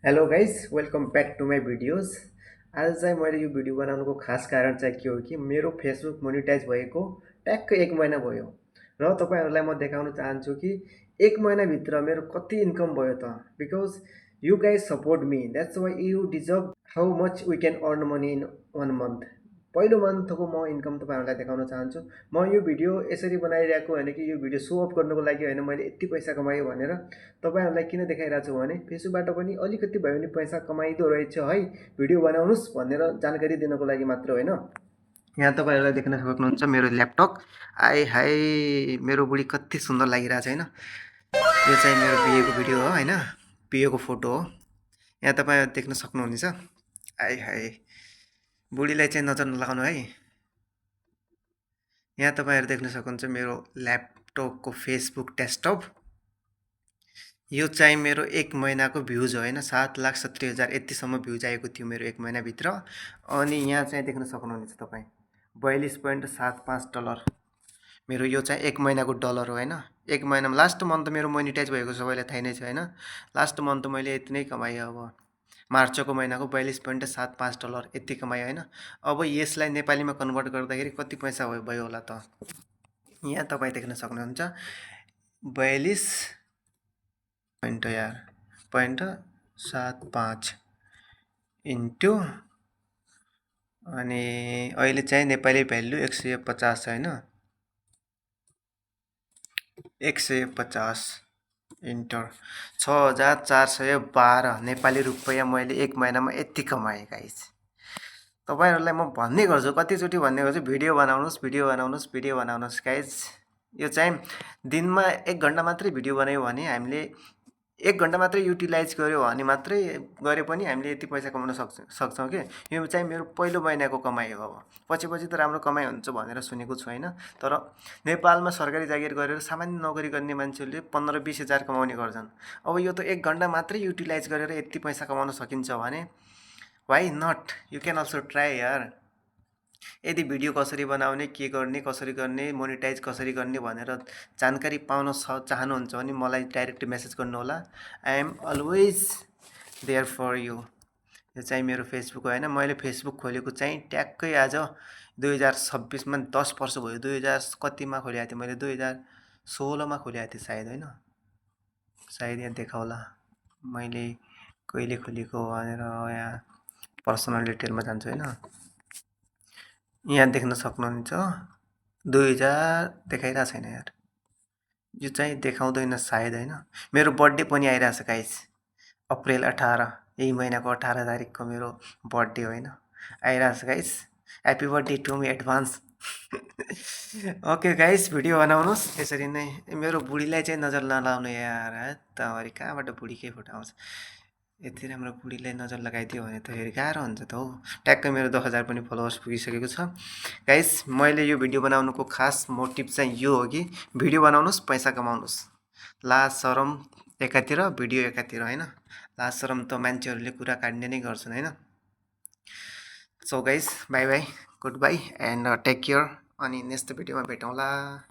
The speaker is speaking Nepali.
Hello guys welcome back to my videos. आज चाहिँ मैले यो भिडियो बनाउनुको खास कारण चाहिँ के हो कि मेरो फेसबुक मोनिटाइज भएको ट्याक्कै 1 महिना भयो र तपाईँहरूलाई म देखाउन चाहन्छु कि 1 महिनाभित्र मेरो कति इन्कम भयो त। Because you guys support me, that's why you deserve how much we can earn money in 1 month. पहिलो मन्थको म इन्कम तपाईँहरूलाई देखाउन चाहन्छु। म यो भिडियो यसरी बनाइरहेको होइन कि यो भिडियो सो अफ गर्नुको लागि होइन, मैले यति पैसा कमाएँ भनेर। तपाईँहरूलाई किन देखाइरहेको छु भने फेसबुकबाट पनि अलिकति भए पनि पैसा कमाइदो रहेछ है, भिडियो बनाउनुहोस् भनेर जानकारी दिनको लागि मात्र होइन। यहाँ तपाईँहरूलाई देख्न सक्नुहुन्छ मेरो ल्यापटप। आइ हाई मेरो बुढी कति सुन्दर लागिरहेछ होइन। यो चाहिँ मेरो बिहेको भिडियो हो होइन, बिहेको फोटो हो। यहाँ तपाईँ देख्न सक्नुहुनेछ। आइ हाई बुढीलाई चाहिँ नजर नलागाउनु है। यहाँ तपाईँहरू देख्न सक्नुहुन्छ मेरो ल्यापटपको फेसबुक डेस्कटप। यो चाहिँ मेरो 1 महिनाको भ्युज हो होइन, 7,70,000 यतिसम्म भ्युज आएको थियो मेरो 1 महिनाभित्र। अनि यहाँ चाहिँ देख्न सक्नुहुनेछ तपाईँ $42.75 मेरो यो चाहिँ 1 महिनाको डलर हो होइन। 1 महिनामा लास्ट मन्थ मेरो मोनिटाइज भएको सबैलाई थाहै नै छ होइन। लास्ट मन्थ मैले यति नै कमाएँ। अब मार्चको महिनाको $42.75 यति कमाएँ होइन। अब यसलाई नेपालीमा कन्भर्ट गर्दाखेरि कति पैसा भयो होला त। यहाँ तपाईँ देख्न सक्नुहुन्छ 42.75 इन्टु अनि अहिले चाहिँ नेपाली भ्यालु 150 होइन, 150 इन्टर 6,412 नेपाली रुपैयाँ मैले 1 महिनामा यति कमाएँ गाइस। तपाईँहरूलाई म भन्ने गर्छु, कतिचोटि भन्ने गर्छु, भिडियो बनाउनुहोस् भिडियो बनाउनुहोस् भिडियो बनाउनुहोस् गाइस। यो चाहिँ दिनमा 1 घन्टा मात्रै भिडियो बनायो भने हामीले 1 घन्टा मात्रै युटिलाइज गऱ्यो भने मात्रै गरे पनि हामीले यति पैसा कमाउन सक्छौँ कि। यो चाहिँ मेरो पहिलो महिनाको कमाइ हो। अब पछि त राम्रो कमाइ हुन्छ भनेर सुनेको छु होइन। तर नेपालमा सरकारी जागिर गरेर सामान्य नोकरी गर्ने मान्छेहरूले 15-20 हजार कमाउने गर्छन्। अब यो त 1 घन्टा मात्रै युटिलाइज गरेर यति पैसा कमाउन सकिन्छ भने why not, you can also try यार। यदि भिडियो कसरी बनाउने, के गर्ने, कसरी गर्ने, मोनिटाइज कसरी गर्ने भनेर जानकारी पाउन चाहनुहुन्छ भने मलाई डाइरेक्ट मेसेज गर्नुहोला। I am always there for you. यो चाहिँ मेरो फेसबुक हो होइन। मैले फेसबुक खोलेको चाहिँ ट्याक्कै आज 2026मा 10 वर्ष भयो। 2000 कतिमा खोलेको थिएँ मैले, 2016मा खोलेको थिएँ सायद होइन। सायद यहाँ देखाउला मैले कहिले खोलेको भनेर। यहाँ पर्सनल डिटेलमा जान्छु होइन। यहाँ देख्न सक्नुहुन्छ 2000 देखाइरहेको छैन यार, यो चाहिँ देखाउँदैन सायद होइन। मेरो बर्थडे पनि आइरहेछ गाइस, अप्रिल 18, यही महिनाको 18 तारिकको मेरो बर्थडे होइन, आइरहेछ guys. Happy birthday to me advance. Okay guys, video बनाउनुहोस् यसरी नै। मेरो बुढीलाई चाहिँ नजर नलाउनु यार, तवरी कहाँबाट बुढीकै फोटो आउँछ। यति राम्रो बुढीलाई नजर लगाइदियो भने त फेरि गाह्रो हुन्छ त हौ। ट्याक्कै मेरो 10,000 पनि फलोवर्स पुगिसकेको छ गाइस। मैले यो भिडियो बनाउनुको खास मोटिभ चाहिँ यो हो कि भिडियो बनाउनुहोस् पैसा कमाउनुहोस्। लाज सरम एकातिर, भिडियो एकातिर होइन। लाज सरम त मान्छेहरूले कुरा काट्ने नै गर्छन् होइन। So guys, bye bye, good bye and take care. अनि नेक्स्ट भिडियोमा भेटौँला।